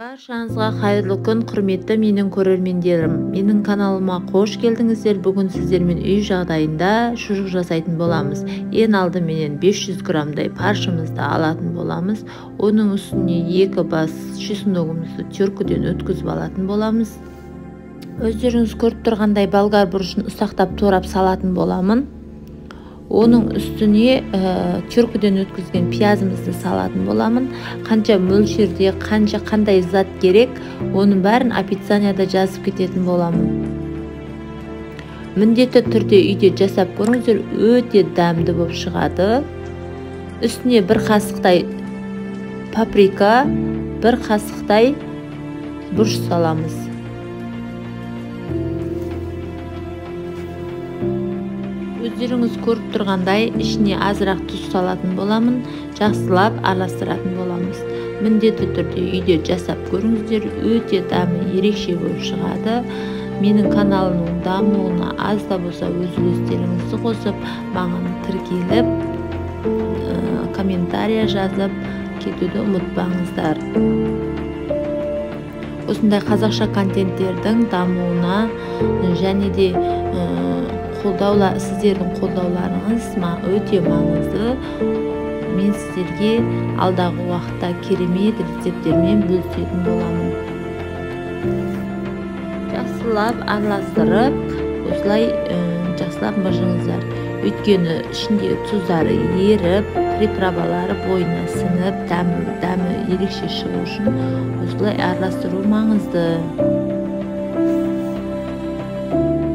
Баршаңызға қайырлы күн, құрметті менің көрермендерім. Менің каналыма қош келдіңіздер. Бүгін сіздермен үй жағдайында шұжық жасайтын боламыз. Ең алдыменен 500 граммдай паршымызды алатын боламыз. Оның үстіне 2 бас чесногымызды теркіден өткізіп алатын боламыз. Өздеріңіз көріп тұрғандай болгар бұрышын ұсақтап турап салатын боламын. Оның үстіне теркіден өткізген пиязымызды салатын боламын. Қанша мөлшерде, қанша қандай зат керек, оның бәрін описанияда жазып кететін боламын. Міндетті түрде үйде жасап көріңіздер, өте дәмді болып шығады. Үстіне бір қасықтай паприка, бір қасықтай бұрыш саламыз. Өздеріңіз көріп тұрғандай ішіне азырақ тұз салатын боламын, жақсылап араластыратын боламыз. Міндетті түрде үйде жасап көріңіздер, өте дәмі ерекше болып шығады. Менің каналымның дамуына аз да болса өз үлестеріңізді қосып, маған тіркеліп, комментария жазып кетуді ұмытпаңыздар. Осындай қазақша контенттердің дамуына және де сіздердің қолдауларыңыз өте маңызды. Мен сіздерге алдағы уақытта керемет рецепттермен бөлісетін боламын. Жақсылап араластырып, осылай жақсылап мыжыңыздар. Өйткені ішіндегі тұздары еріп, приправалары бойына сіңіп, дәмі ерекше шығу үшін осылай араластыру маңызды.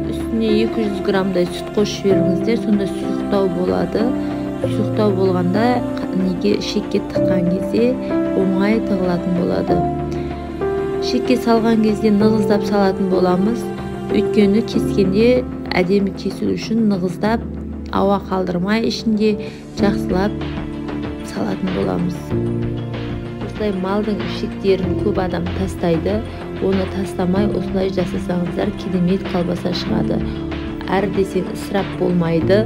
Үстіне 200 граммдай сүт қосып жіберіңіздер, сонда сұйықтау болады. Сұйықтау болғанда неге шекке тыққан кезде оңай тығылатын болады. Шекке салған кезде нығыздап салатын боламыз. Өйткені кескенде әдемі кесу үшін нығыздап, ауа қалдырмай ішінде жақсылап салатын боламыз. Осылай малдың ішектерін көп адам тастайды. Оны тастамай осылай жасасаңыздар керемет колбаса шығады. Әр десең ысырап болмайды,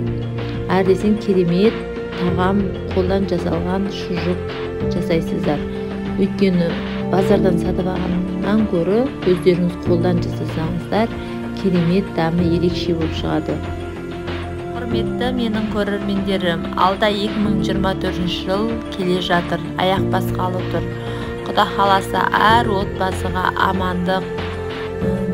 әр десең керемет тағам, қолдан жасалған шұжық жасайсыздар. Өйткені базардан сатып алғаннан гөрі өздеріңіз қолдан жасасаңыздар керемет дәмі ерекше болып шығады. Құрметті менің көрермендерім, алда 2024 жыл келе жатыр, аяқ басқалы тұр. Құда қаласа әр отбасыға амандық,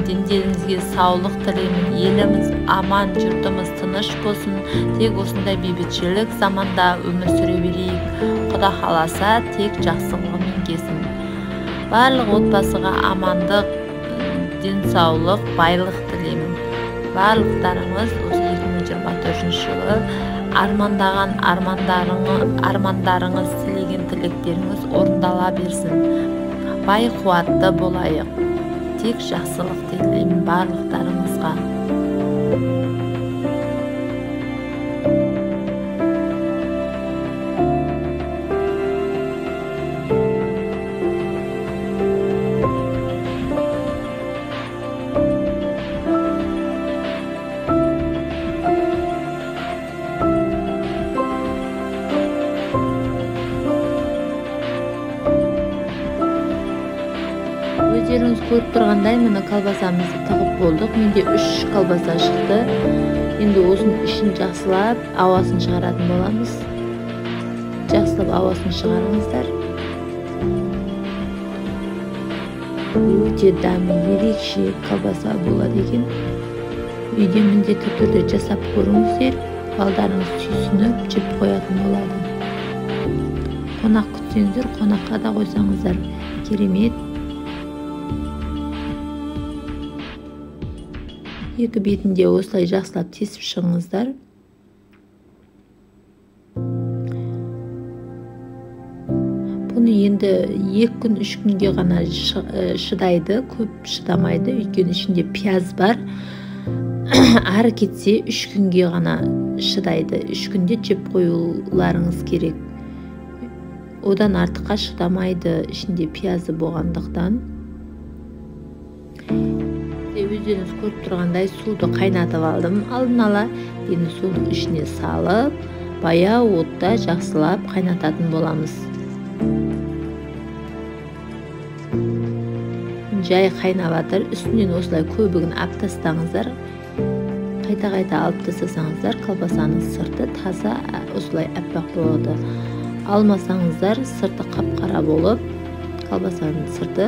дендеріңізге саулық тілеймін. Еліміз аман, жұртымыз тыныш болсын. Тек осындай бейбітшілік заманда өмір сүре берейік. Құда қаласа тек жақсылығымен келсін. Барлық отбасыға амандық, денсаулық, байлық тілеймін. Барлықтарыңыз осы 2024 жылы армандаған армандарыңыз, тілеген тілектеріңіз орындала берсін. Бай қуатты болайық. Тек жақсылық тілеймін барлықтарыңызға. Өздеріңіз көріп тұрғандай міне колбасамызды тығып болдық. Менде 3 колбаса шықты. Енді осының ішін жақсылап ауасын шығаратын боламыз. Жақсылап ауасын шығарыңыздар. Өте дәмі ерекше колбаса болады екен. Үйде міндетті түрде жасап көріңіздер. Балдарыңыз сүйсініп жеп қоятын болады. Қонақ күтсеңіздер, қонаққа да қойсаңыздар керемет. Екі бетінде осылай жақсылап тесіп шығыңыздар. Бұны енді 2 күн, 3 күнге ғана шыдайды, көп шыдамайды, өйткені ішінде пияз бар. Ары кетсе 3 күнге ғана шыдайды. 3 күнде жеп қоюларыңыз керек. Одан артыққа шыдамайды, ішінде пиязы болғандықтан. Өздеріңіз көріп тұрғандай суды қайнатып алдым алдын ала. Енді судың ішіне салып, баяу отта жақсылап қайнататын боламыз. Жай қайнап жатыр. Үстінен осылай көбігін алып тастаңыздар. Қайта-қайта алып тастасаңыздар, колбасаның сырты таза осылай аппақ болады. Алмасаңыздар, сырты қап-қара болып, колбасаның сырты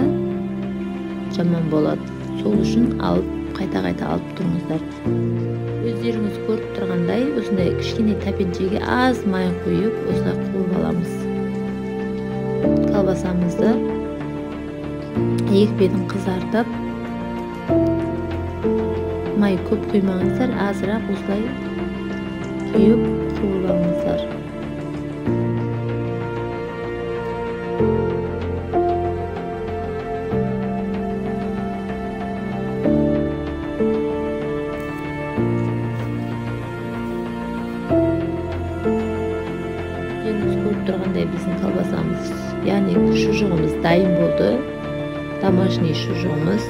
жаман болады. Сол үшін алып, қайта-қайта алып тұрыңыздар. Өздеріңіз көріп тұрғандай, осындай кішкене тәпеншеге аз май құйып, осылай қуырып аламыз. Колбасамызды екі бетін қызартып, май көп құймаңыздар, азырақ осылай құйып қуырып алыңыздар. Өздеріңіз көріп тұрғандай, біздің колбасамыз, яғни шұжығымыз дайын болды. Домашний шұжығымыз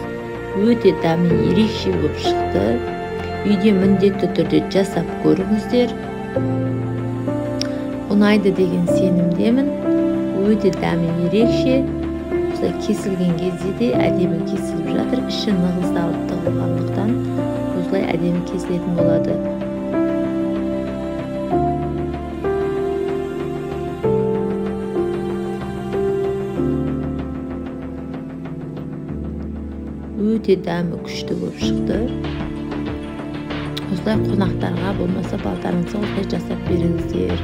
өте дәмі ерекше болып шықты. Үйде міндетті түрде жасап көріңіздер. Ұнайды деген сенімдемін. Өте дәмі ерекше. Осылай кесілген кезде де әдемі кесіліп жатыр. Іші нығыздалып тығылғандықтан осылай әдемі кесілетін болады. Өте дәмі күшті болып шықты. Осылай қонақтарға, болмаса балдарыңызға осылай жасап беріңіздер.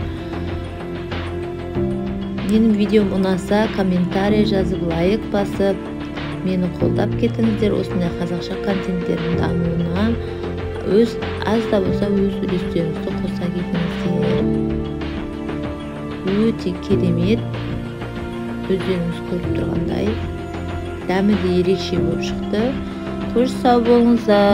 Менің видеом ұнаса, комментарий жазып, лайк басып, мені қолдап кетіңіздер. Осындай қазақша контенттердің дамуына аз да болса өз үлестеріңізді қоса кетіңіздер. Өте керемет, өздеріңіз көріп тұрғандай, дәмі де ерекше болып шықты. Қош сау болыңыздар.